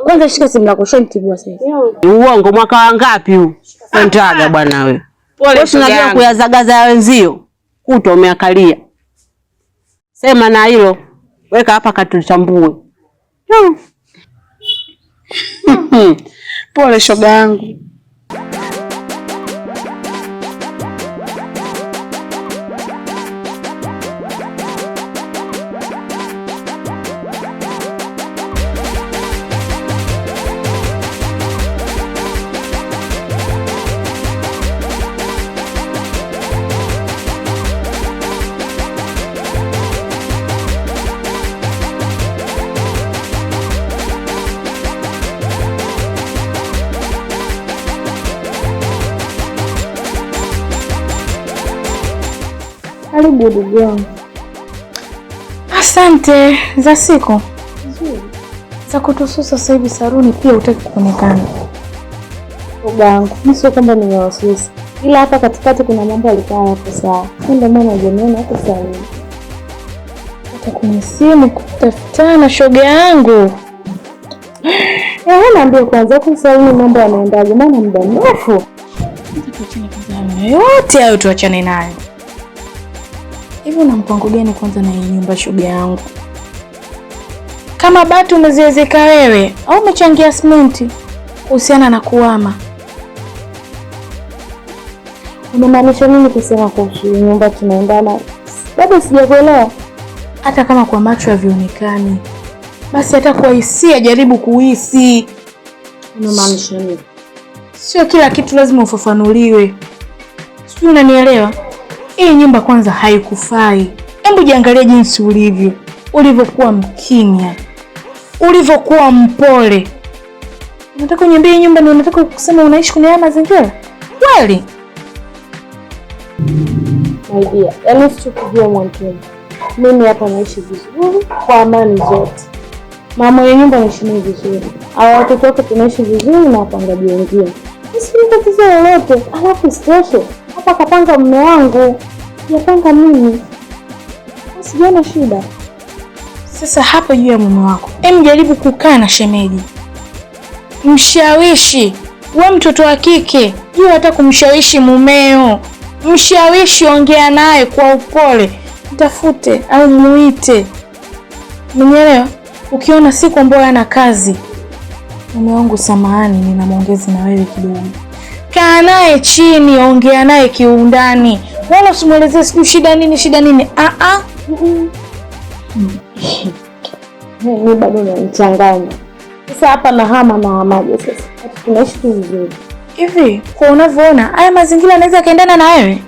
Kwanza shika simu lako, shanitibua sasa. Uongo mwaka wangapi huu? Kwendaga bwana wewe. Pole Wewe shoga unajua yangu. kuyazagaza ya wenzio. Kuto umeakalia. Sema na hilo. Weka hapa katutambue. Pole shoga yangu. Karibu ndugu yangu. Asante za siku za kutususa. Sasa hivi saruni pia hutaki kuonekana. Shoga yangu, mimi sio kwamba nimewasusa, ila hapa katikati kuna mambo yalikuwa hayapo sawa, ndio maana hujaniona hapo saluni. Hata kwenye simu kutafutana, shoga yangu. Eh, naambia kwanza huko saluni mambo yanaendaje? Maana muda mrefu. Tuachane kwanza hayo yote hayo, tuachane nayo. Hivi una mpango gani kwanza na hii nyumba, shoga yangu? Kama bati umeziwezeka wewe au umechangia simenti kuhusiana na kuhama? Unamaanisha nini kusema kuhusu nyumba tunaendana? Bado sijakuelewa. Hata kama kwa macho havionekani, basi hata kwa hisia jaribu kuhisi. Unamaanisha nini? Sio kila kitu lazima ufafanuliwe, sijui unanielewa? Hii nyumba kwanza haikufai. Hebu jiangalie jinsi ulivyo, ulivyokuwa mkimya, ulivyokuwa mpole. Unataka uniambie hii nyumba ndio unataka kusema unaishi kwenye haya mazingira kweli? My dear, yaani usichokijua Mwantoni, mimi hapa naishi vizuri kwa amani zote. Mama mwenye nyumba naishi naye vizuri, hawa watoto wake tunaishi vizuri na wapangaji wengine, sina tatizo lolote. Alafu isitoshe hapa kapanga mume wangu, sijapanga mimi, sijaona shida. Sasa hapo juu ya mume wako, em, jaribu kukaa na shemeji, mshawishi. We mtoto wa kike, jua hata kumshawishi mumeo, mshawishi, ongea naye kwa upole, mtafute au muite, umenielewa? Ukiona siku ambayo ana kazi, mume wangu, samahani, nina maongezi na wewe kidogo. Kaa naye chini, ongea naye kiundani, wala usimwelezee sijui shida nini shida nini. Ah ah. Mimi bado nanichanganya sasa hapa nahama na hamaje sasa, watu tunaishi tu vizuri. Hivi kwa unavyoona haya mazingira yanaweza kaendana na wewe?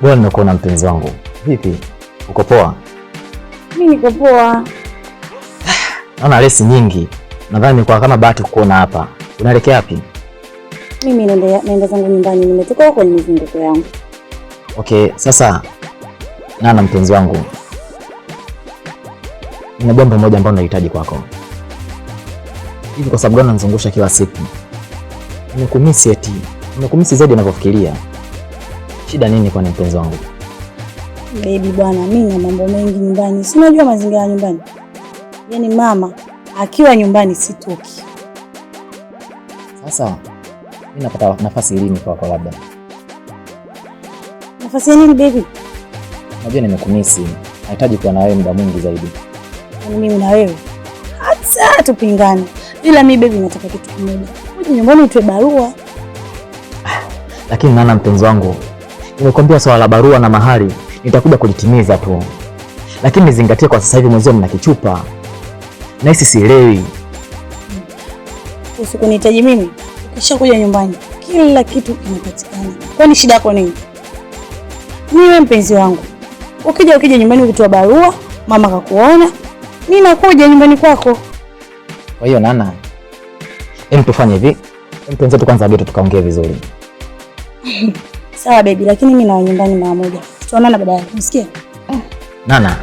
Bwana, nimekuona mpenzi wangu. Vipi, uko poa? Mimi niko poa. Naona resi nyingi, nadhani kwa kama bahati kukuona hapa. Unaelekea wapi? Mimi naenda zangu nyumbani, nimetoka huko kwenye mizunguko yangu. Okay, sasa Nana, mpenzi wangu, nina jambo moja ambalo nahitaji kwako. Hivi kwa sababu gani unanizungusha kila siku? Nimekumisi eti, nimekumisi zaidi unavyofikiria. Shida nini kwani mpenzi wangu? Baby bwana, mimi na mambo mengi nyumbani, si unajua mazingira ya nyumbani. Yaani mama akiwa nyumbani sitoki. Sasa mimi napata nafasi lini kwako? Labda Nafasi ya nini baby? najua nimekumisi, nahitaji kuwa na wewe muda mwingi zaidi. Yaani mimi na wewe hata tupingane, ila mi baby nataka kitu kimoja, uje nyumbani utoe barua. Lakini Nana, mpenzi wangu, nimekuambia swala la barua na mahari nitakuja kulitimiza tu, lakini nizingatie kwa sasa hivi mwenzio mna kichupa na hisi sielewi. Kuhusu kunihitaji mimi, ukishakuja nyumbani kila kitu kinapatikana. Kwani shida yako nini? Niwe mpenzi wangu, ukija nyumbani ukitoa barua, mama kakuona, mimi nakuja nyumbani kwako. Kwa hiyo Nana, hem, tufanye hivi, hem, tuanze kwanza geto tukaongee vizuri. Sawa baby, lakini mimi na nyumbani mara moja, tutaonana baadaye, unasikia? Nana,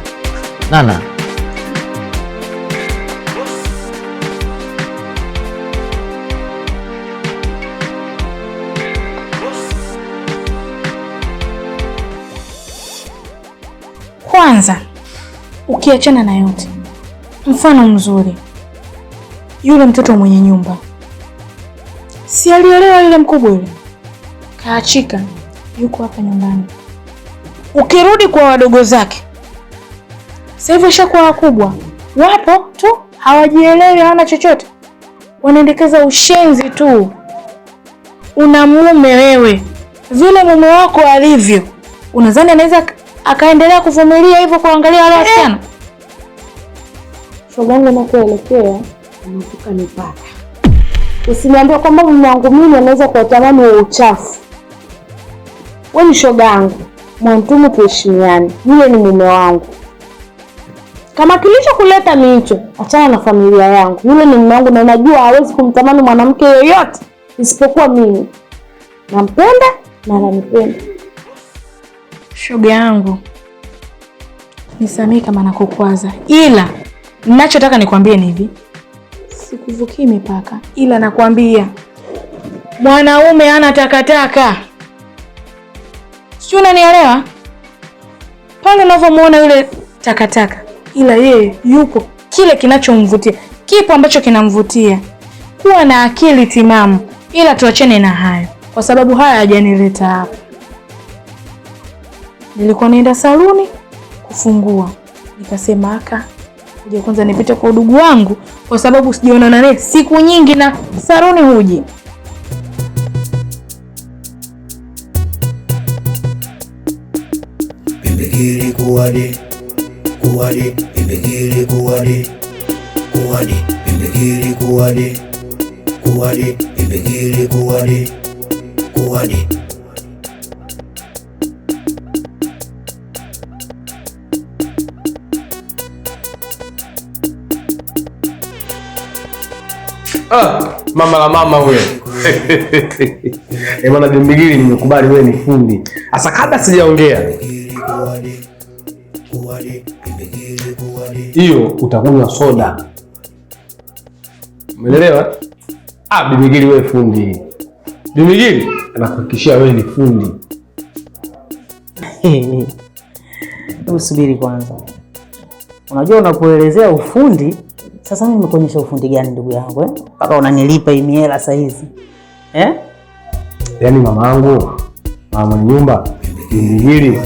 Nana. Kwanza ukiachana na yote, mfano mzuri Yule mtoto mwenye nyumba si aliolewa yule mkubwa yule, kaachika, yuko hapa nyumbani. Ukirudi kwa wadogo zake sasa hivi washakuwa wakubwa, wapo tu hawajielewi, hawana chochote, wanaendekeza ushenzi tu. Una mume wewe, vile mume wako alivyo, unadhani anaweza akaendelea kuvumilia hivyo kuangalia wale wasichana? Shoga yangu, nakuelekea unavuka mipaka. Usiniambie kwamba mume wangu mimi anaweza kuwatamani wa uchafu. Wewe ni shoga yangu, Mwantumu, tuheshimiane. Yule ni mume wangu. Kama kilichokuleta ni hicho, achana na familia yangu. Yule ni mume wangu na najua hawezi kumtamani mwanamke yoyote isipokuwa mimi. Nampenda na ananipenda. Shoga yangu, nisamee kama nakukwaza, ila ninachotaka nikwambie ni hivi, sikuvukii mipaka, ila nakwambia mwanaume hana takataka. Sijui unanielewa? Pale unavyomuona yule takataka, ila yeye yupo kile kinachomvutia, kipo ambacho kinamvutia. Kuwa na akili timamu, ila tuachane na hayo, kwa sababu haya hajanileta hapa. Nilikuwa naenda saluni kufungua, nikasema aka kuja kwanza nipite kwa udugu wangu, kwa sababu sijaonana naye siku nyingi na saluni huji. Bimbigiri kuwade kuwade bimbigiri kuwade kuwade bimbigiri kuwade kuwade bimbigiri kuwade kuwade. Ah, mama la mama huyo. Eh, bwana Bimbigiri, nimekubali wewe ni fundi. Sasa kabla sijaongea hiyo utakunywa soda. Umeelewa? Ah, Bimbigiri wewe fundi. Bimbigiri anakuhakikishia wewe ni fundi. Hebu subiri kwanza. Unajua unapoelezea ufundi, sasa mimi nimekuonyesha ufundi gani ndugu yangu eh? Mpaka unanilipa hii mihela saa hizi. Eh? Yaani mama yangu, mama mwenye nyumba, Bimbigiri,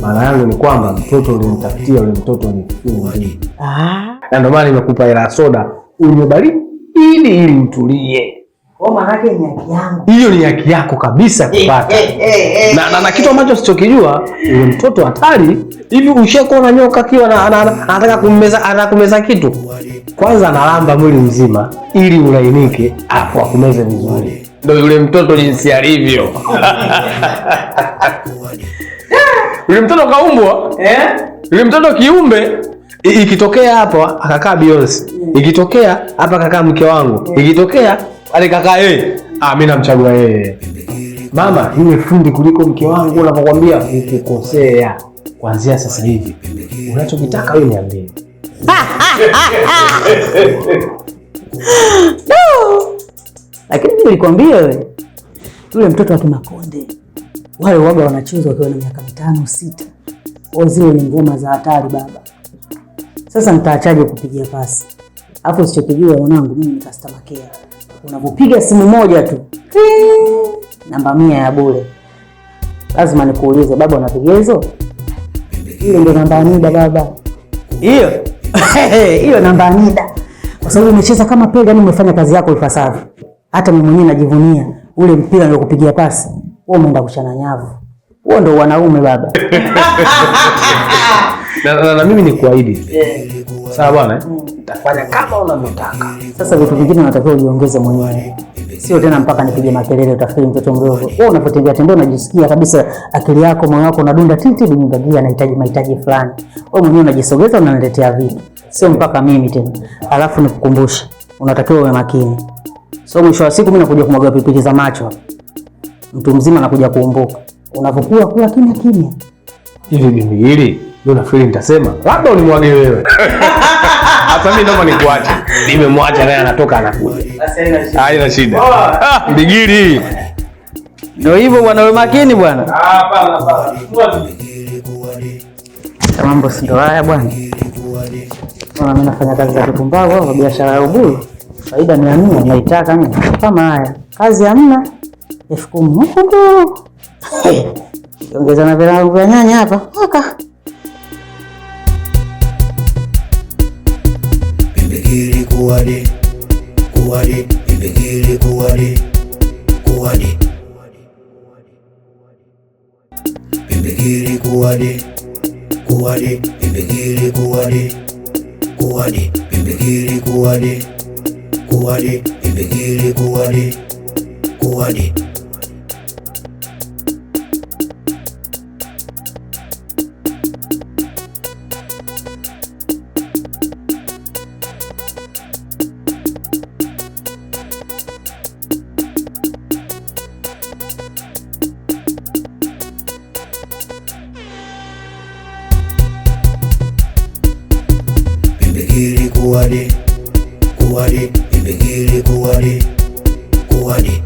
maana yangu ni kwamba mtoto ulimtafutia yule mtoto ni fundi. Ah, Na ndio maana nimekupa hela ya soda unywe baridi ili utulie. kwa maana yake ni haki yangu. Hiyo ni haki yako kabisa kupata. Na kitu ambacho sichokijua, yule mtoto hatari. Hivi ushakuona nyoka akiwa anataka kummeza, anakumeza kitu? Kwanza analamba mwili mzima ili ulainike, afu akumeze vizuri. Ndio yule mtoto jinsi alivyo. Yule mtoto kaumbwa, eh? Yule mtoto kiumbe. Ikitokea hapa akakaa Beyonce, ikitokea hapa akakaa mke wangu, ikitokea pale kakaa yeye, ah, mimi namchagua yeye. Mama, yule fundi kuliko mke wangu, unapokuambia ukikosea kuanzia sasa hivi unachokitaka wewe niambie. Lakini mimi nilikwambia wewe, yule mtoto wa Kimakonde, wale waga wanachezwa wakiwa na miaka 5 6. Kwa zile ni ngoma za hatari baba. Sasa nitaachaje kupigia pasi? Alafu usichokijua mwanangu, mimi ni customer care. Unapopiga simu moja tu, namba 100 ya bure. Lazima nikuulize baba, unapiga hizo? Hiyo ndio namba ya NIDA baba. Hiyo. Hiyo namba ya NIDA. Kwa sababu umecheza kama pele, yani umefanya kazi yako ipasavyo. Hata mimi mwenyewe najivunia ule mpira niliokupigia pasi. Wewe umeenda kuchana nyavu. Huo ndio wanaume baba. Na mimi nikuahidi. Sawa bwana, nitafanya kama unavyotaka. Sasa vitu vingine unatakiwa ujiongeze mwenyewe. Sio tena mpaka nipige makelele utafikiri mtoto mdogo. Wewe unapotembea tembea unajisikia kabisa akili yako, moyo wako unadunda titi, Bimbigiri anahitaji mahitaji fulani. Wewe mwenyewe unajisogeza unaniletea vitu. Sio mpaka mimi tena. Alafu nikukumbushe, unatakiwa uwe makini. So mwisho wa siku mimi nakuja kumwaga pilipili za macho. Mtu mzima anakuja kuumbuka. Unavyokuwa kula kimya kimya. Hivi Bimbigiri, mimi nafikiri nitasema labda unimwage wewe. Hata mimi naomba nikuache. Nimemwacha naye anatoka anakuja. Haina shida. Ah, Bigiri. Ndio hivyo bwana, wewe makini bwana. Hapana, hapana. Mambo si ndo haya bwana. Bwana, mimi nafanya kazi za kipumbavu au biashara ya ubuyu. Faida 100 naitaka mimi. Kama haya. Kazi hamna. 10,000 huku tu. Ongeza na vilangu vya nyanya hapa. Aka. Pimbikiri kuwade kuwade pimbikiri kuwade kuwade pimbikiri kuwade kuwade pimbikiri kuwade kuwade pimbikiri kuwade kuwade pimbikiri kuwade kuwade. Pimbikiri kuwade kuwade pimbikiri kuwade kuwade.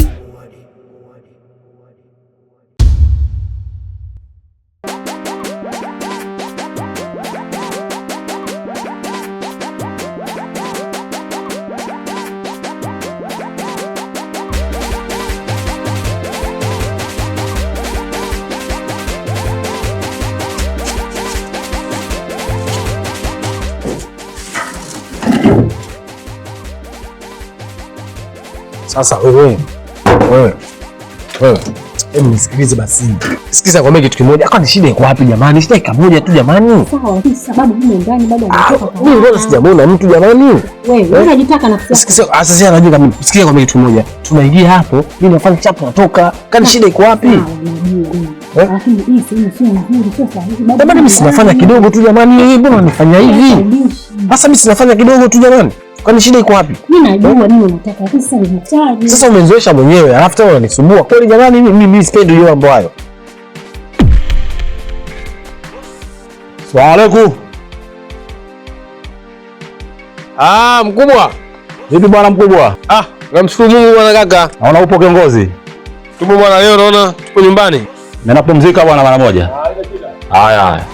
Sasa wewe wewe wewe, hebu nisikilize basi. Sikiza kwa kitu kimoja. Hapa ni shida iko wapi jamani? Shida iko moja tu jamani. Sawa, lakini sababu humo ndani bado ametoka. Mimi mbona sijamuona mtu jamani? Wewe unajitaka nafsi yako. Sikiza, sasa sasa anajua mimi. Sikiza kwa kitu kimoja. Tunaingia hapo, mimi nafanya chapu natoka. Kani shida iko wapi? Lakini hii sehemu sio nzuri, sio sahihi. Jamani mimi sinafanya kidogo tu jamani. Mbona unanifanya hivi? Sasa mimi sinafanya kidogo tu jamani. Kwani shida iko wapi? Mimi najua nini unataka, lakini sasa nihitaji. Sasa umenizoesha mwenyewe, alafu tena unanisumbua. Kweli jamani, mimi sipendi hiyo mambo hayo. Salamu alaykum. Ah, mkubwa. Vipi bwana mkubwa? Ah, namshukuru Mungu bwana kaka. Naona upo kiongozi. Tupo bwana, leo naona tupo nyumbani. Na napumzika bwana mara moja. Haya haya.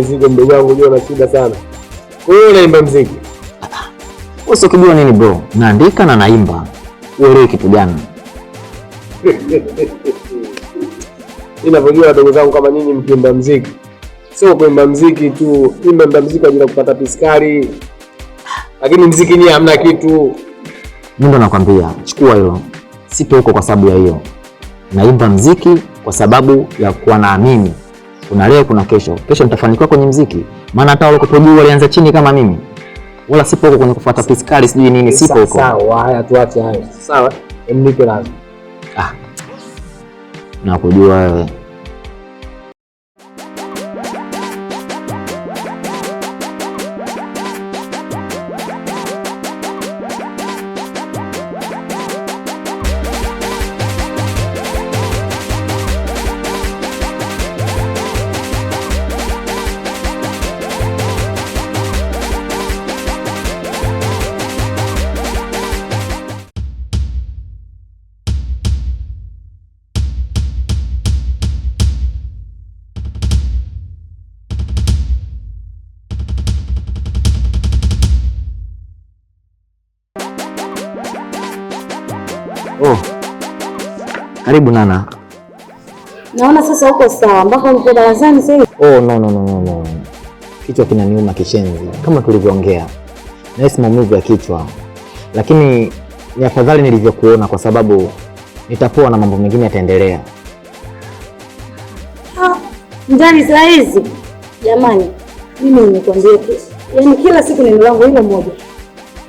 Mzigo mdogo wangu unajua na shida sana. Wewe unaimba muziki? Wewe ukijua nini bro? Naandika na naimba. Uelewe kitu gani? Ninavyojua wadogo zangu kama nyinyi mkiimba muziki. Sio kuimba muziki tu, imba muziki kwa ajili ya kupata piskari. Lakini muziki ni hamna kitu. Mimi ndo nakwambia, chukua hilo. Sipo huko kwa sababu ya hiyo. Naimba muziki kwa sababu ya kuwa naamini kuna leo kuna kesho. Kesho nitafanikiwa kwenye muziki. Maana hata wale juu walianza chini kama mimi. Wala sipo huko kwenye kufuata piskali sijui nini, sipo huko. Sawa, haya tuache hayo. Sawa, mnipe lazima. Ah. Nakujua wewe. Oh. Karibu Nana. Naona sasa uko sawa mpaka uko darasani sasa. Oh no. Kichwa kinaniuma kishenzi kama tulivyoongea. Nahisi maumivu ya kichwa. Lakini ni afadhali nilivyokuona kwa sababu nitapoa na mambo mengine yataendelea. Ah, ndani saa hizi. Jamani, mimi nimekwambia tu. Yaani kila siku neno langu hilo moja.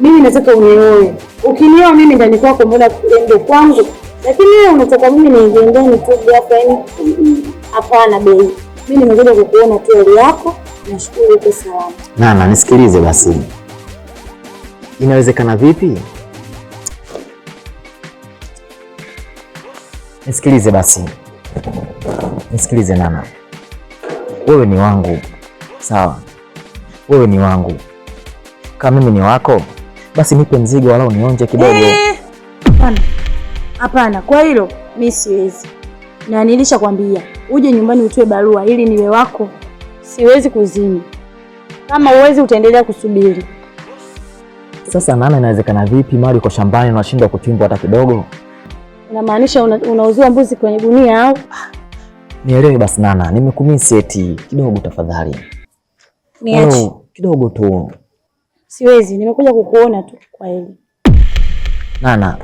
Mimi nataka unioe. Ukinioa mimi ndani kwako mbona ende kwangu? Lakini wewe unataka mimi niingie ndani tu hapa yani hapana bei. Mimi nimekuja kukuona tu hali yako, nashukuru uko salama. Nana, nisikilize basi. Inawezekana vipi? Nisikilize basi. Nisikilize Nana. Wewe ni wangu. Sawa. Wewe ni wangu. Kama mimi ni wako, basi nipe mzigo walau nionje kidogo. Hapana. Hapana, kwa hilo mimi siwezi. Na nilishakwambia uje nyumbani utoe barua ili niwe wako. Siwezi kuzini. Kama uwezi utaendelea kusubiri. Sasa Nana, inawezekana vipi mali uko shambani unashindwa kuchimbwa hata kidogo? Unamaanisha unauziwa mbuzi kwenye gunia au? Nielewe basi Nana, nimekumisi eti kidogo tafadhali. Niache. Oh, kidogo tu. Siwezi, nimekuja kukuona tu kwa hili. Nana,